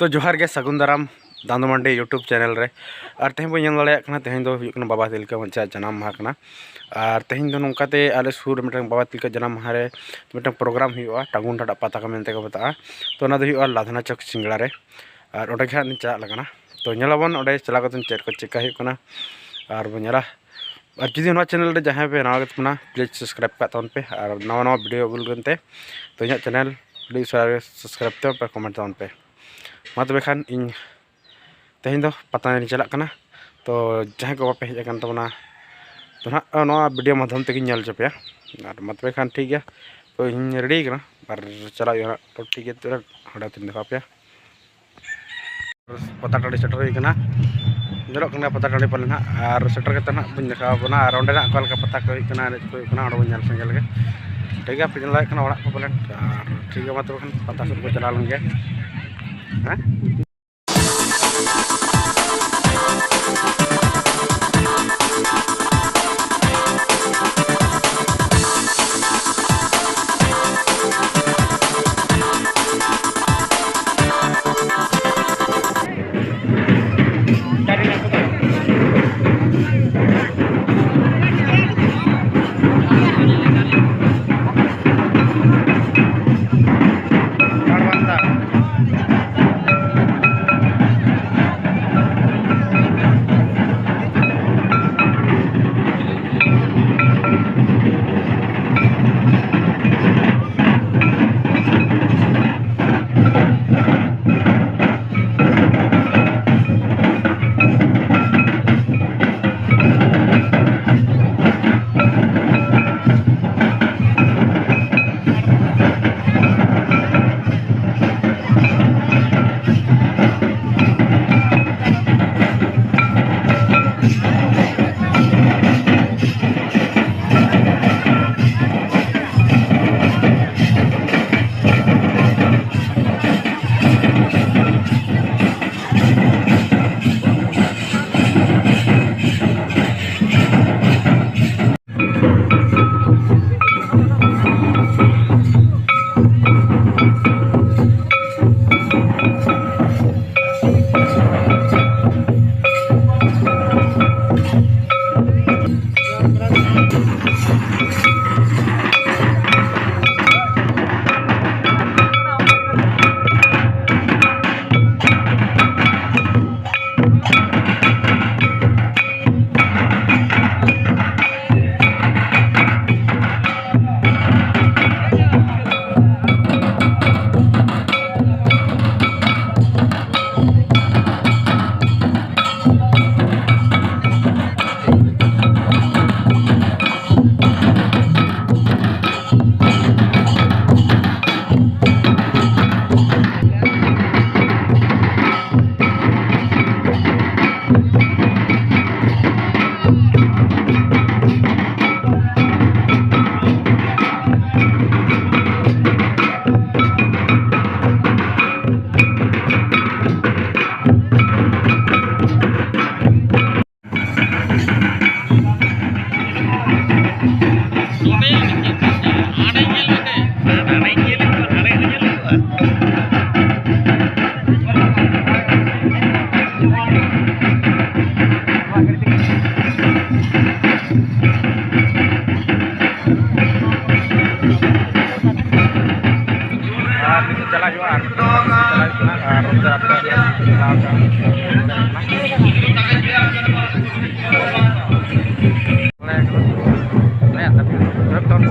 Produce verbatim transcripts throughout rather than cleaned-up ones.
ᱡᱚᱦᱟᱨ ᱜᱮ, ᱥᱟᱹᱜᱩᱱ ᱫᱟᱨᱟᱢ ᱫᱟᱱᱫᱩ ᱢᱟᱱᱰᱤ YouTube ᱪᱮᱱᱮᱞ ᱨᱮ᱾ ᱟᱨ ᱛᱮᱦᱮᱧ ᱵᱚᱱ ᱧᱮᱞ ᱫᱟᱲᱮᱭᱟᱜ ᱠᱟᱱᱟ, ᱛᱮᱦᱮᱧ ᱫᱚ ᱦᱩᱭᱩᱜ ᱠᱟᱱᱟ ᱵᱟᱵᱟ ᱛᱤᱞᱠᱟᱹ ᱢᱟᱹᱡᱷᱤᱭᱟᱜ ᱡᱟᱱᱟᱢ ᱢᱟᱦᱟ ᱠᱟᱱᱟ᱾ ᱟᱨ ᱛᱮᱦᱮᱧ ᱫᱚ ᱱᱚᱝᱠᱟᱛᱮ ᱟᱞᱮ ᱥᱩᱨ ᱨᱮ ᱢᱤᱫᱴᱟᱝ ᱵᱟᱵᱟ ᱛᱤᱞᱠᱟᱹ ᱡᱟᱱᱟᱢ ᱢᱟᱦᱟ ᱨᱮ ᱢᱤᱫᱴᱟᱝ ᱯᱨᱳᱜᱨᱟᱢ ᱦᱩᱭᱩᱜᱼᱟ, ᱴᱟᱹᱜᱩᱱ ᱰᱷᱟᱰᱟᱜ ᱯᱟᱛᱟ ᱠᱚ ᱢᱮᱱᱛᱮ ᱠᱚ ᱢᱮᱛᱟᱜᱼᱟ᱾ ᱛᱚ ᱚᱱᱟ ᱫᱚ ᱦᱩᱭᱩᱜᱼᱟ ᱞᱟᱫᱷᱱᱟ ᱪᱚᱠ ᱥᱤᱸᱜᱟᱲᱟ ᱨᱮ᱾ ᱟᱨ ᱚᱸᱰᱮ ᱜᱮ ᱦᱟᱸᱜ ᱞᱤᱧ ᱪᱟᱞᱟᱜ ᱞᱟᱹᱜᱤᱫ ᱠᱟᱱᱟ᱾ ᱛᱚ ᱧᱮᱞᱟᱵᱚᱱ ᱚᱸᱰᱮ ᱪᱟᱞᱟᱣ ᱠᱟᱛᱮ ᱪᱮᱫ ᱠᱚ ᱪᱮᱠᱟ ᱦᱩᱭᱩᱜ ᱠᱟᱱᱟ᱾ ᱟᱨ ᱵᱚᱱ ᱧᱮᱞᱟ᱾ ᱟᱨ ᱡᱩᱫᱤ ᱱᱚᱣᱟ ᱪᱮᱱᱮᱞ ᱨᱮ ᱡᱟᱦᱟᱸᱭ ᱯᱮ ᱱᱟᱣᱟ ᱜᱮ ᱛᱟᱵᱚᱱᱟ, please subscribe ᱠᱟᱜ ᱛᱟᱵᱚᱱ ᱯᱮ᱾ ᱟᱨ ᱱᱟᱣᱟ ᱱᱟᱣᱟ ᱵᱷᱤᱰᱤᱭᱳ ᱟᱹᱜᱩ ᱞᱟᱹᱜᱤᱫ ᱛᱮ ᱛᱚ ᱤᱧᱟᱹᱜ ᱪᱮᱱᱮᱞ please subscribe ᱛᱟᱵᱚᱱ ᱯᱮ, comment ᱛᱟᱵᱚᱱ ᱯᱮ᱾ ᱢᱟ ᱛᱚᱵᱮ ᱠᱷᱟᱱ ᱤᱧ ᱛᱮᱦᱮᱧ ᱫᱚ ᱯᱟᱛᱟ ᱧᱮᱞ ᱤᱧ ᱪᱟᱞᱟᱜ ᱠᱟᱱᱟ᱾ ᱛᱚ ᱡᱟᱦᱟᱸᱭ ᱠᱚ ᱵᱟᱯᱮ ᱦᱮᱡ ᱟᱠᱟᱱ ᱛᱟᱵᱚᱱᱟ, ᱛᱚ ᱱᱟᱦᱟᱜ ᱱᱚᱣᱟ ᱵᱷᱤᱰᱤᱭᱳ ᱢᱟᱫᱽᱫᱷᱚᱢ ᱛᱮᱜᱮᱧ ᱧᱮᱞ ᱦᱚᱪᱚ ᱯᱮᱭᱟ᱾ ᱟᱨ ᱢᱟ ᱛᱚᱵᱮ ᱠᱷᱟᱱ ᱴᱷᱤᱠ ᱜᱮᱭᱟ, ᱛᱚ ᱤᱧ ᱨᱮᱰᱤ ᱠᱟᱱᱟ ᱟᱨ ᱪᱟᱞᱟᱜ ᱦᱩᱭᱩᱜᱼᱟ ᱱᱟᱦᱟᱜ᱾ ᱛᱚ ᱴᱷᱤᱠ ᱜᱮᱭᱟ, ᱛᱚᱵᱮ ᱦᱟᱸᱰᱮ ᱛᱤᱧ ᱫᱮᱠᱷᱟᱣ ᱯᱮᱭᱟ᱾ ᱯᱟᱛᱟ ᱴᱟᱺᱰᱤ ᱥᱮᱴᱮᱨ ᱦᱩᱭ ᱠᱟᱱᱟ, ᱧᱮᱞᱚᱜ ᱠᱟᱱᱟ ᱯᱟᱛᱟ ᱴᱟᱺᱰᱤ ᱯᱟᱞᱮ ᱱᱟᱦᱟᱜ᱾ ᱟᱨ ᱥᱮᱴᱮᱨ ᱠᱟᱛᱮ ᱱᱟᱦᱟᱜ ᱵᱚᱱ ᱫᱮᱠᱷᱟᱣ ᱟᱵᱚᱱᱟ᱾ ᱟᱨ ᱚᱸᱰᱮ ᱱᱟᱦᱟᱜ ᱚᱠᱟ ᱞᱮᱠᱟ ᱯᱟᱛᱟ ᱠᱚ ᱦᱩᱭᱩᱜ ᱠᱟᱱᱟ, ᱮᱱᱮᱡ ᱠᱚ ᱦᱩᱭᱩᱜ ᱠᱟᱱᱟ, ᱚᱸᱰᱮ ᱵᱚᱱ ᱧᱮᱞ ᱥᱮᱸᱜᱮᱞ ᱜᱮ᱾ ᱴᱷᱤᱠ ᱜᱮᱭᱟ, ᱯᱮ ᱧᱮᱞ ᱫᱟᱲᱮᱭᱟᱜ ᱠᱟᱱᱟ ᱚᱲᱟᱜ ᱠᱚ ᱯᱟᱞᱮᱱ᱾ ᱟᱨ ᱴᱷᱤᱠ ᱜᱮᱭᱟ, ᱢᱟ ᱛᱚᱵᱮ ᱠᱷᱟᱱ ᱯᱟᱛᱟ ᱥᱮᱫ ᱵᱚᱱ ᱪᱟᱞᱟᱣ ᱞᱮᱱ ᱜᱮ᱾ ᱦᱮᱸ? ᱧᱮᱞ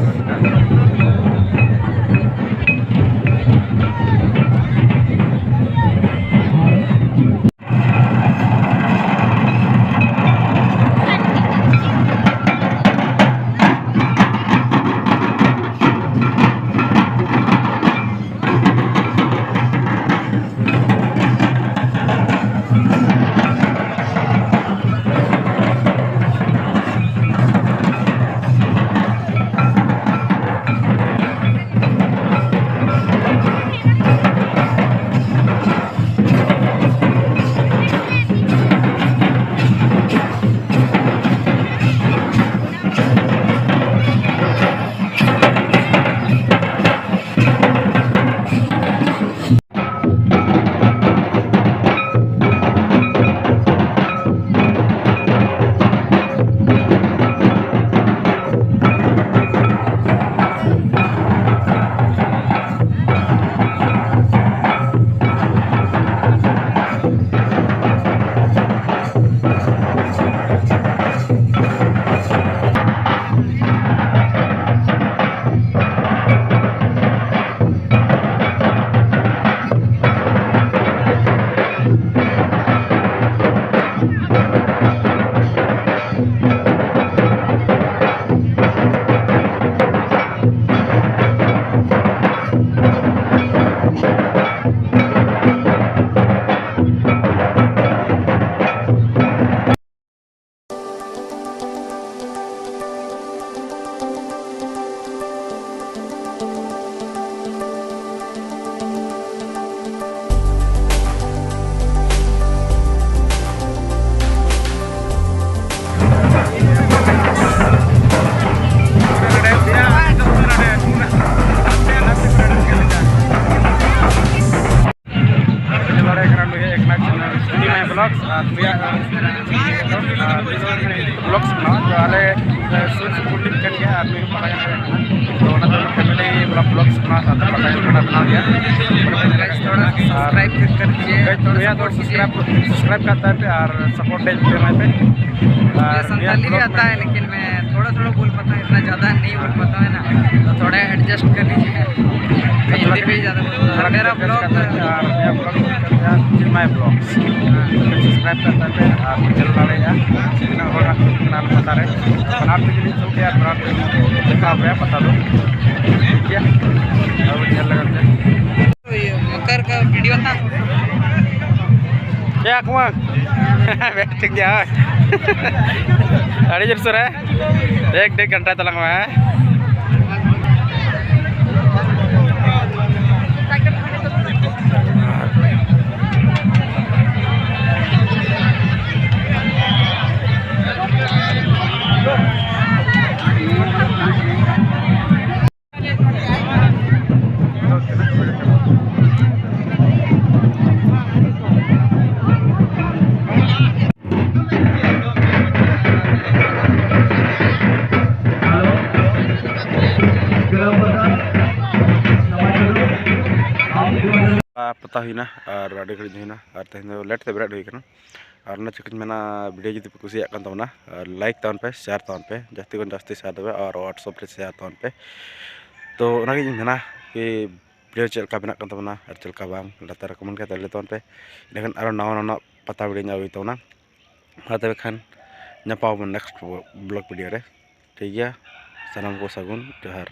ᱫᱟᱲᱮᱭᱟᱜ ᱠᱟᱱᱟ ᱱᱩᱭ ᱮᱠᱱᱟᱛᱷ ᱪᱮᱱᱮᱞ, ᱩᱱᱤ ᱢᱟᱭ ᱵᱞᱚᱜᱥ ᱟᱨ ᱱᱩᱭᱟᱜ, ᱟᱨ, ᱵᱞᱚᱜᱥ ᱠᱟᱱᱟ᱾ ᱛᱚ ᱟᱞᱮ, ᱮ, ᱥᱩᱨ ᱥᱩᱯᱩᱨ ᱴᱤᱢ ᱠᱟᱱ ᱜᱮᱭᱟ ᱟᱨ ᱱᱩᱭ ᱦᱚᱸ ᱯᱟᱲᱦᱟᱜ ᱠᱟᱱᱟ᱾ ᱛᱚ ᱚᱱᱟ ᱫᱚ ᱯᱷᱮᱢᱤᱞᱤ ब्लॉग्स बना, बनाना, बनाना गया। गाइस, थोड़ा सब्सक्राइब कर दीजिए, गाइस, थोड़ा भैया, तो सपोर्ट कीजिए। सब्सक्राइब, सब्सक्राइब करता है पे और सपोर्ट दे देते हैं पे। ये संताली भी आता है, लेकिन मैं थोड़ा थोड़ा बोल पाता हूँ, इतना ज़्यादा नहीं बोल पाता है ना, तो थोड़ा एडजस्ट कर लीजिए। हिंदी भी ज़्यादा बोल पाता हूँ। मेरा ब्लॉग, और मेरा ब्लॉग करते हैं चिन्मय ब्लॉग्स। सब्सक्राइब करता है पे और चल रहा है। ᱛᱤᱱᱟᱹᱜ ᱦᱚᱲ ᱢᱮᱱᱟᱜ ᱠᱚ ᱠᱟᱱᱟ ᱯᱟᱛᱟ ᱨᱮ, ᱵᱟᱱᱟᱨ ᱛᱮᱜᱮ ᱞᱤᱧ ᱥᱩᱴ ᱮᱫᱟ, ᱵᱟᱱᱟᱨ ᱛᱮᱜᱮ ᱞᱤᱧ ᱫᱮᱠᱷᱟᱣ ᱟᱯᱮᱭᱟ ᱯᱟᱛᱟ ᱫᱚ᱾ ᱴᱷᱤᱠ ᱜᱮᱭᱟ, ᱟᱵᱚ ᱧᱮᱞ ᱞᱮᱠᱟᱛᱮ᱾ ᱢᱚᱠᱚᱨ ᱠᱟ ᱵᱷᱤᱰᱤᱭᱳ ᱛᱟ᱾ ᱪᱮᱫ ᱠᱚ ᱵᱟᱝ? ᱵᱮᱥ ᱴᱷᱤᱠ ᱜᱮᱭᱟ᱾ ᱟᱹᱰᱤ ᱡᱳᱨ ᱥᱳᱨ ᱦᱮᱸ᱾ ᱮᱠ ᱰᱮᱲ ᱜᱷᱚᱱᱴᱟ ᱛᱟᱞᱟᱝ ᱢᱮ᱾ ᱯᱟᱛᱟ ᱦᱩᱭᱱᱟ ᱟᱨ ᱟᱹᱰᱤ ᱜᱷᱟᱹᱲᱤᱡ ᱦᱩᱭᱱᱟ ᱟᱨ ᱛᱮᱦᱮᱧ ᱫᱚ ᱞᱮᱴ ᱛᱮ ᱵᱮᱨᱮᱫ ᱦᱩᱭ ᱠᱟᱱᱟ᱾ ᱟᱨ ᱚᱱᱟ ᱪᱤᱠᱟᱹᱧ ᱢᱮᱱᱟ, ᱵᱷᱤᱰᱤᱭᱳ ᱡᱩᱫᱤ ᱯᱮ ᱠᱩᱥᱤᱭᱟᱜ ᱠᱟᱱ ᱛᱟᱵᱚᱱᱟ, ᱟᱨ ᱞᱟᱭᱤᱠ ᱛᱟᱵᱚᱱ ᱯᱮ, ᱥᱮᱭᱟᱨ ᱛᱟᱵᱚᱱ ᱯᱮ, ᱡᱟᱹᱥᱛᱤ ᱠᱷᱚᱱ ᱡᱟᱹᱥᱛᱤ ᱥᱮᱭᱟᱨ ᱛᱟᱵᱚᱱ ᱯᱮ, ᱟᱨ WhatsApp ᱨᱮ ᱥᱮᱭᱟᱨ ᱛᱟᱵᱚᱱ ᱯᱮ᱾ ᱛᱚ ᱚᱱᱟᱜᱮ ᱤᱧ ᱢᱮᱱᱟ ᱠᱤ ᱵᱷᱤᱰᱤᱭᱳ ᱪᱮᱫ ᱞᱮᱠᱟ ᱵᱮᱱᱟᱜ ᱠᱟᱱ ᱛᱟᱵᱚᱱᱟ ᱟᱨ ᱪᱮᱫ ᱞᱮᱠᱟ ᱵᱟᱝ, ᱞᱟᱛᱟᱨ ᱨᱮ ᱠᱚᱢᱮᱱᱴ ᱠᱟᱛᱮ ᱞᱟᱹᱭ ᱛᱟᱵᱚᱱ ᱯᱮ᱾ ᱤᱱᱟᱹᱠᱷᱟᱱ ᱟᱨᱚ ᱱᱟᱣᱟ ᱱᱟᱣᱟ ᱯᱟᱛᱟ ᱵᱷᱤᱰᱤᱭᱳᱧ ᱟᱹᱜᱩᱭ ᱛᱟᱵᱚᱱᱟ᱾ ᱢᱟ ᱛᱚᱵᱮ ᱠᱷᱟᱱ ᱧᱟᱯᱟᱢ ᱟᱵᱚᱱ ᱱᱮᱠᱥᱴ ᱵᱞᱚᱜ ᱵᱷᱤᱰᱤᱭᱳ ᱨᱮ᱾ ᱴᱷᱤᱠ ᱜᱮᱭᱟ, ᱥᱟᱱᱟᱢ ᱠᱚ ᱥᱟᱹᱜᱩᱱ ᱡᱚᱦᱟᱨ᱾